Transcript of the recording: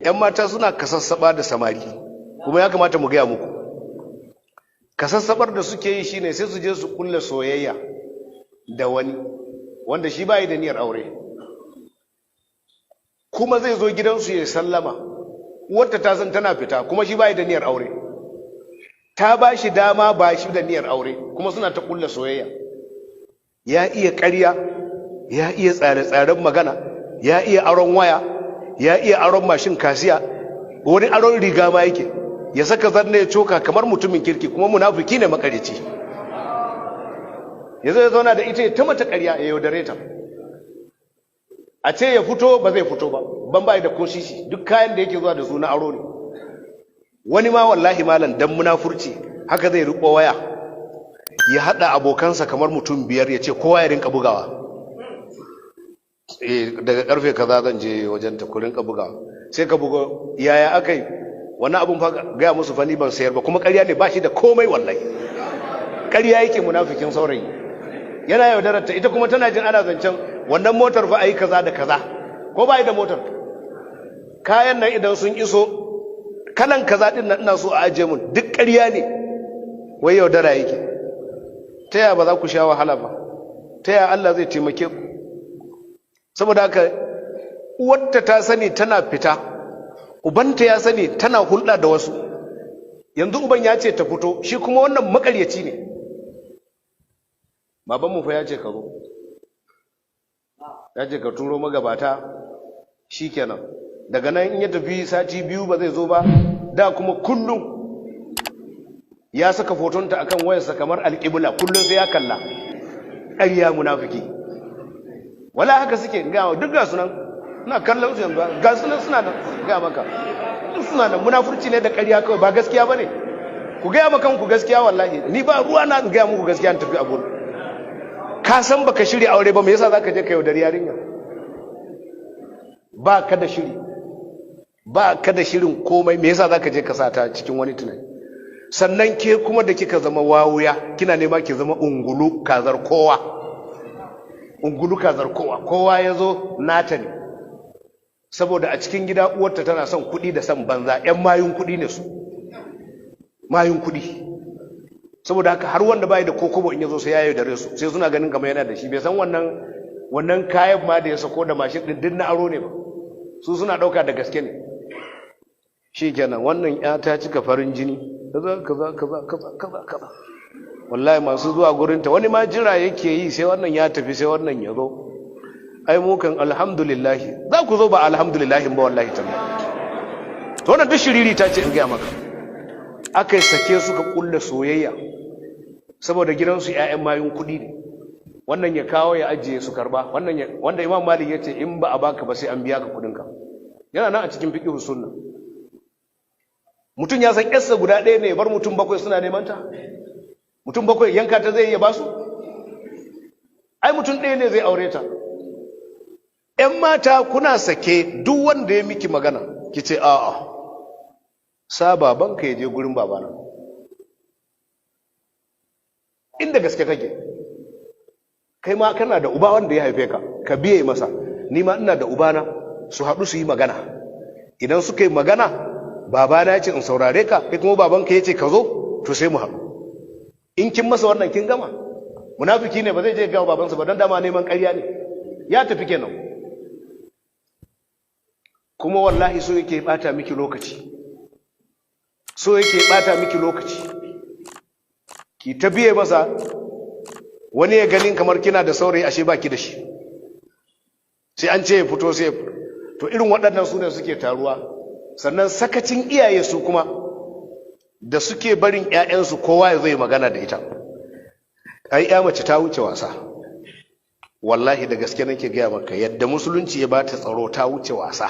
'Yan mata suna kasassaba da samari, kuma ya kamata mu gaya muku. Kasassabar da suke yi shine sai su je su kulle soyayya da wani wanda shi bai da niyyar aure, kuma zai zo gidansu ya sallama. Uwarta ta san tana fita, kuma shi bai da niyyar aure. Ta ba shi dama, ba shi da niyyar aure, kuma suna ta kulle soyayya. Ya iya ƙarya, ya iya tsare-tsaren magana, ya iya aron waya, ya iya aron mashin kasiya, wani aron riga ma yake, ya saka zanne ya coka kamar mutumin kirki, kuma munafiki ne, makareci. Ya zo ya zauna da ita, ya ta mata ƙarya, ya yaudare ta. A ce ya fito, ba zai fito ba, ban bai da kosisi. Duk kayan da yake zuwa da su na aro ne. Wani ma wallahi malam, dan munafurci haka zai riko waya ya hada abokansa kamar mutum 5, ya ce kowa ya rinka bugawa. Eh, daga karfe kaza zan je wajen ta, ku rinka bugawa. Sai ka buga, yaya akai wani abun fa? Gaya musu fa ni ban sayar ba. Kuma ƙarya ne, ba shi da komai. Wallahi ƙarya yake. Munafikin saurayi yana yaudarar ta. Ita kuma tana jin ana zancen wannan motar fa, ayi kaza da kaza, ko ba da motar. Kayan nan idan sun iso, kalan kaza din nan ina so a ajiye mun. Duk ƙarya ne, wai yaudara yake. Ta yaya ba za ku sha wahala ba? Ta yaya Allah zai taimake ku? Saboda haka uwarta ta sani tana fita, ubanta ya sani tana hulɗa da wasu. Yanzu uban ya ce ta fito, shi kuma wannan makaryaci ne. Babanmu fa ya ce ka zo, ya ce ka turo magabata. Shikenan, daga nan in ya tafi sati 2 ba zai zo ba. Da kuma kullum ya saka fotonta akan wayarsa kamar alƙibla, kullum sai ya kalla. Ƙarya, munafiki. Wala haka suke ga duk ga sunan, ina kallon su yanzu, ga sunan suna nan. Ga maka, duk suna nan. Munafurci ne da ƙarya kawai, ba gaskiya bane. Ku gaya maka ku gaskiya. Wallahi ni ba ruwa na, gaya muku gaskiya tafi abu. Ka san baka shirya aure ba, me yasa zaka je ka yaudari yarinya? Ba ka da shiri, ba ka da shirin komai, me yasa zaka je ka sa ta cikin wani tunani? Sannan ke kuma da kika zama wawuya, kina nema ki zama ungulu kazar kowa, ungulu kazar kowa, kowa ya zo nata ne. Saboda a cikin gida uwarta tana son kuɗi da son banza, 'yan mayun kuɗi ne su, mayun kuɗi. Saboda haka har wanda bai da kokobo, in ya zo sai ya yaudare su, sai suna ganin kamar yana da shi. Bai san wannan kayan ma da ya sako da mashin din din na aro ne ba, su suna ɗauka da gaske ne. Shi kenan, wannan ya ta cika farin jini, kaza kaza kaza kaza kaza kaza. Wallahi masu zuwa gurinta, wani ma jira yake yi sai wannan ya tafi, sai wannan ya zo. Ai mu kan alhamdulillah za ku zo, ba alhamdulillah ba. Wallahi tallahi, to wannan duk shiriri ta ce. In gaya maka, aka yi sake suka kulle soyayya saboda gidansu 'ya'yan mayun kuɗi ne. Wannan ya kawo ya ajiye, su karba. Wannan wanda Imam Malik ya ce in ba a baka ba sai an biya ka kuɗinka, yana nan a cikin Fiqh Sunna. Mutum ya san yarsa guda ɗaya ne, bar mutum bakwai suna neman ta. Mutum bakwai yanka ta zai iya basu? Ai mutum ɗaya ne zai aure ta. ‘Yan mata, kuna sake, duk wanda ya miki magana ki ce a'a, sa babanka ya je gurin babana. Inda gaske kake, kai ma kana da uba wanda ya haife ka, ka biye masa. Ni ma ina da ubana, su haɗu su yi magana. Idan suka yi magana, babana ya ce in saurare ka, kai kuma babanka ya ce ka zo, to sai mu haɗu. In kin masa wannan, kin gama. Munafiki ne, ba zai je ga babansa ba, don dama neman ƙarya ne. Ya tafi kenan. Kuma wallahi so yake bata miki lokaci, so yake bata miki lokaci, ki ta biye masa. Wani ya ganin kamar kina da saurayi, ashe baki da shi. Sai an ce ya fito sai ya fito. To irin waɗannan su ne suke taruwa. Sannan sakacin iyaye su kuma da suke barin 'ya'yansu kowa ya zai magana da ita. Ai ya mace ta wuce wasa. Wallahi da gaske nake gaya maka, yadda musulunci ya bata tsaro, ta wuce wasa.